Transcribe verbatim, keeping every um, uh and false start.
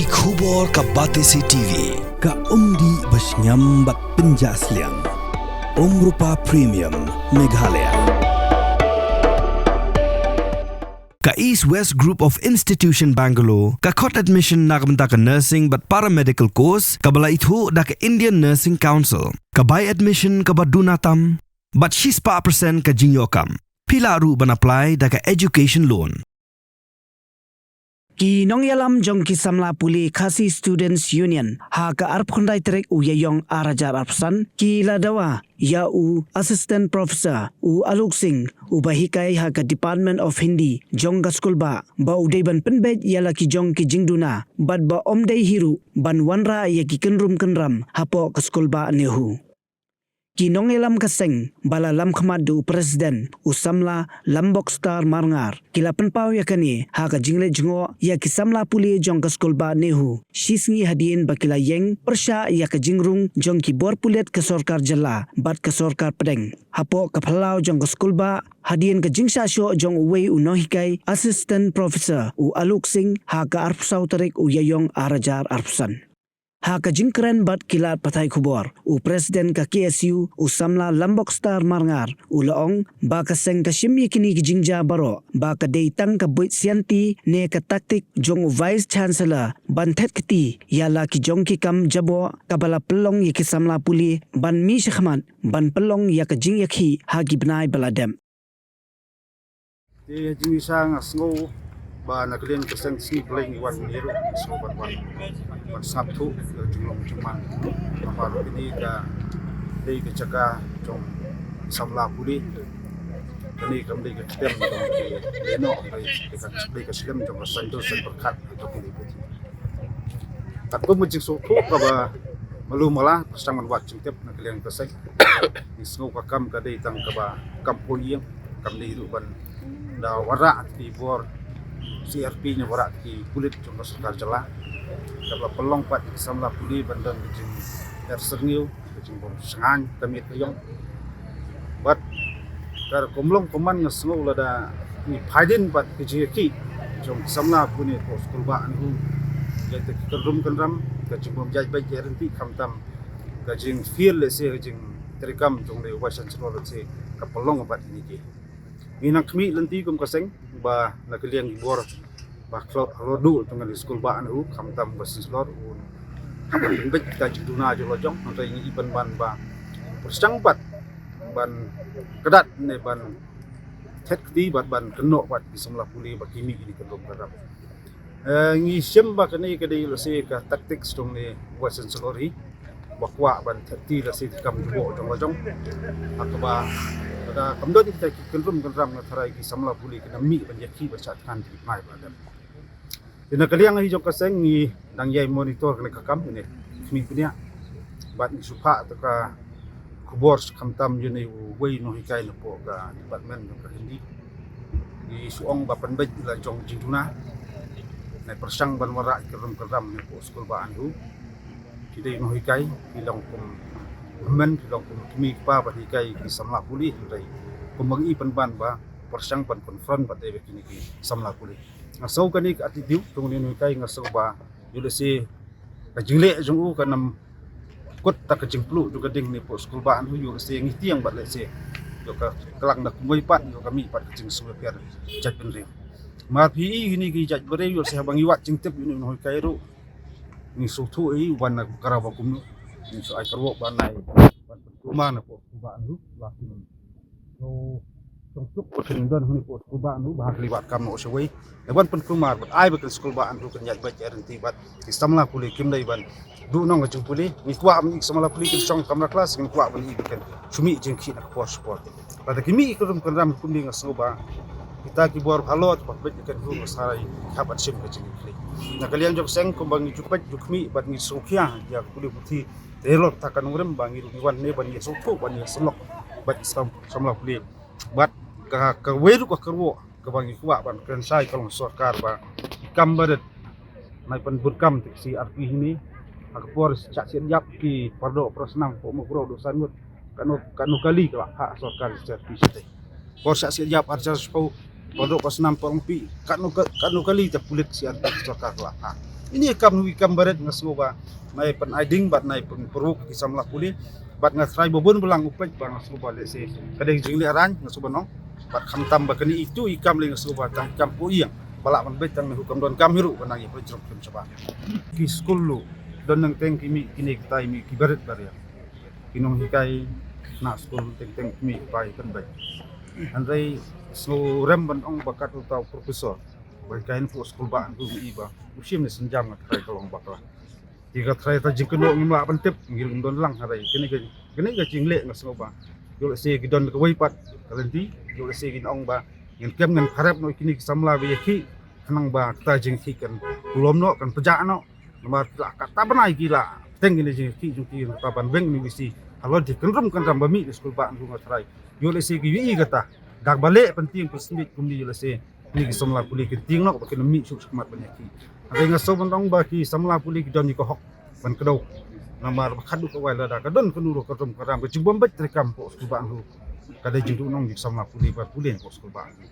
Ki khubor ka Batesi T V, ka umdih ba shngiam bad pynjah sliang. Umrupa Premium, Meghalaya. Ka East West Group of Institution Bangalore ka khot admission na ka bynta ka nursing bad paramedical course kaba la ithuh da ka Indian Nursing Council. Ka bai admission kaba duna tam bad shispah percent ka jingïoh kam. Phi lah ruh ban apply da ka education loan. Ki nongïalam jong ki samla pule Khasi Students Union ha ka arphew khyndai tarik u Ïaïong ar hajar arphew san ki la dawa ïa u Assistant Professor u Alok Singh uba hikai ha ka Department of Hindi jong ka skulbah ba u dei ban pynbeit ïa la ki jong ki jingduna bad ba ym dei hi ruh ban wanrah ïa ki kynrum kynram hapoh ka skulbah NEHU. Ki nongïalam ka seng ba la lam khmat da u President u samla Lambokstar Marngar ki la pynpaw ïa kane ha ka jingleit jngoh ïa ki samla pule jong ka skulbah NEHU shisngi hadien ba ki la ïeng pyrshah ïa ka jingrung jong ki bor pulit ka sorkar jylla bad ka sorkar pdeng hapoh ka phyllaw jong ka skulbah hadien ka jingshah shoh jong uwei u nonghikai Assistant Professor u Alok Singh ha ka arphew saw tarik u Ïaïong ar hajar arphew san. Ha ka jingkren bad ki lad pathai khubor u President ka K S U u samla Lambokstar Marngar u la ong ba ka seng ka shim ïa kine ki jingjia baroh ba ka dei tang ka buit sianti ne ka taktik jong u Vice Chancellor ban thet kti ïa la ki jong ki kam jaboh kaba la pynlong ïa ki samla pule ban mih shakhmat ban pynlong ïa ka jingïakhih ha ki bnai ba la dep. Te ïa jingmih sha nga sngew ba na ka liang ka seng sngi Blei ngi wan ngi ruh sngew ban wan ban sngap thuh ïa ka jinglong jingman. Namar kane ka dei ka jaka jong samla pule. Kane kam dei ka ktem jong ki lehnoh, dei ka dei ka slem jong ka saiñdur saiñ pyrkhat jong ki lehnoh. Katkum ka jingsngewthuh kaba malu mala pyrshang ban wad jingtip na ka liang ka seng. Ngi sngew ka kam ka dei tang kaba kam poi ïing, kam dei ruh ban da wanrah ki bor C R P ne wanrah ki pulit jong ka sorkar jylla. Kaba pynlong pat ki samla pule ban don ka jingïar syrngiew, ka jingbym shngaiñ ka miet ka ïong. Bad ka rukom long kumne nga sngew lada ngi phai dien bad ka jingïakhih jong ki samla pule hapoh skulbah NEHU, ïa ki kynrum kynram, ka jingbym jait beit jait ryntih khamtam ka jingfail lehse ka jingtreikam jong u Vice Chancellor lehse ka pynlong bad kine ki. Ngi nang khmih lynti kum ka seng ba na ka liang ki bor ba khlor halor duh jong ka skulbah NEHU khamtam ba Chancellor un khamtam pynbeit ka jingduna jong la jong, hynrei ngi i pynban ba pyrshang bad ban kdat ne ban thet kti bad ban kynnoh bad ki samla pule ba ki mih kine ki kynrum kynram. Eh, ngi shem ba kane ka dei lehse ka taktik jong ne Vice Chancellor hi ba kwah ban thet kti lehse ki kam jaboh jong la jong. Ha kaba lada kam don kita ki kynrum kynram na tharai ki samla pule kin ym mih ban ïakhih ban shah thngan ki bnai ba la dep. Te na ka liang hi jong ka seng ngi dang ïai monitor kane ka kam ne khmih bniah. Bad ngi shu phah te ka khubor khamtam ïa une uwei u nonghikai napoh ka department jong ka Hindi. Ngi shu ong ba pynbeit la jong jingduna. Nai pyrshang ban wanrah ki kynrum kynram napoh skulbah NEHU. Ki dei u nonghikai, ki long kum u hynmen, ki long kum u kmie u kpa ban hikai ki samla pule, hynrei kum ba ngi i pynban ba pyrshang ban confront bad dei bad kine ki samla pule. Nga sngew kane ka attitude jong une u nonghikai nga sngew ba ïoh lehse ka jingleh jong u kan ym kut da ka jingpluh jong ka ding napoh skulbah NEHU, ïoh lehse ngi tieng bad lehse ïoh ka klang da kumwei pat ïoh ka mih pat ka jingsngewpher jaitbynriew. Namar phi i kine ki jaitbynriew ïoh lehse haba ngi wad jingtip ïa une u nonghikai ruh ngi sngewthuh i u wan na ka raw ba kumno. Ngi shu ai ka rukom ban ai ban pynkulmar napoh skulbah NEHU la ki. Sngewthuh ba phin don hangne hapoh skulbah NEHU ba ha ka liwat kam noh shawei. Ngi wan pynkulmar bad ai ba ka skulbah NEHU kan ïaid beit ïaid ryntih bad ki samla pule kim dei ban duh nong ka jingpule. Ngi kwah ban i ki samla pule kin shong kamra klas, ngi kwah ban i ba kin shu mih jingkhih na ka por sha ka por. Lada ki mih ki kynrum kynram kumne nga sngew ba kita ki bor halor ba pynbeit ïa ka NEHU nga sngew ba ki hap ban shim ka jingkitkhlieh. Na ka liang jong ka seng kumba ngi ju peit ju khmih bad ngi sngewkhia ïa ka pule puthi. Te halor kata ka nongrim ba ngi ruh ngi wan hangne ban ïa sngewthuh ban ïa sylloh bad ki sam samla pule. Bad ka kawei ruh ka kyrwoh kaba ngi kwah ban kren shai ka long sorkar ba ki kam ba rit nai pynbun kam te ka C R P hangne. Ha ka por shah siat ïap ki para doh para snam hapoh Mukroh Dohsai Mut, katno katno kali ka la phah sorkar C R P shatei. Por shah siat ïap arjar shiphew para doh para snam Pyrlongpih, katno ka katno kali te pulit C R P sorkar ka la phah. Ini i kam hi i kam barit nga sngew ba nai pyn-ai ding bad nai pynpyrkhat ki samla pule. Bad nga trai ba bun ba lang u peit ba nga sngew ba lehse ka dei jingleh rang nga sngew ba nong. Bad khamtam ba kane itu i kam lei nga sngew ba tang i kam poi ïa ba lah ban beit tang ne hu kam don kam hi ruh ba nang ïa pynjrong khlem shabar. Ki skul ruh don nang teng ki mih kine kita i mih ki barit barit. Ki nonghikai na skul teng teng ki mih pai pynbeit. Hynrei sngew rem ban ong ba kat uta u professor ba hikai na skul ba ngu i ba u shim ne synjam nga trai ka long bakla. Ki ka trai ta jingkynnoh ngim lah ban tip ngim don lang hynrei kine ka kine ka jingleh nga sngew ba ïoh lehse ki don kawei pat ka lynti ïoh lehse ki ong ba ngin kem ngin pharep noh kine ki samla ba ïa ki khnang ba kata jingki kan kulom noh kan pejah noh. Namar ki la kata bnai ki la teng kine jingki jong ki kata ban beng ni wisi halot di kynrum kynram ba mih di skul ba ngu nga trai. Ïoh lehse ki ïohi kata dak ba leh pynting pynsmit kumni ïoh lehse ni ki samla pule ki ting nok ba kin mih suk sukmat ban ïa ki. Hynrei nga sngew ban ong ba ki samla pule ki don ïa ka hok ban kdew. Namar ba khadduh kawei lada ka don kano ruh ka rum ka ram ka jingbym beit treikam pok skul ba ngu ka dei jingduh nong ki samla pule ba pule pok skul ba ngu.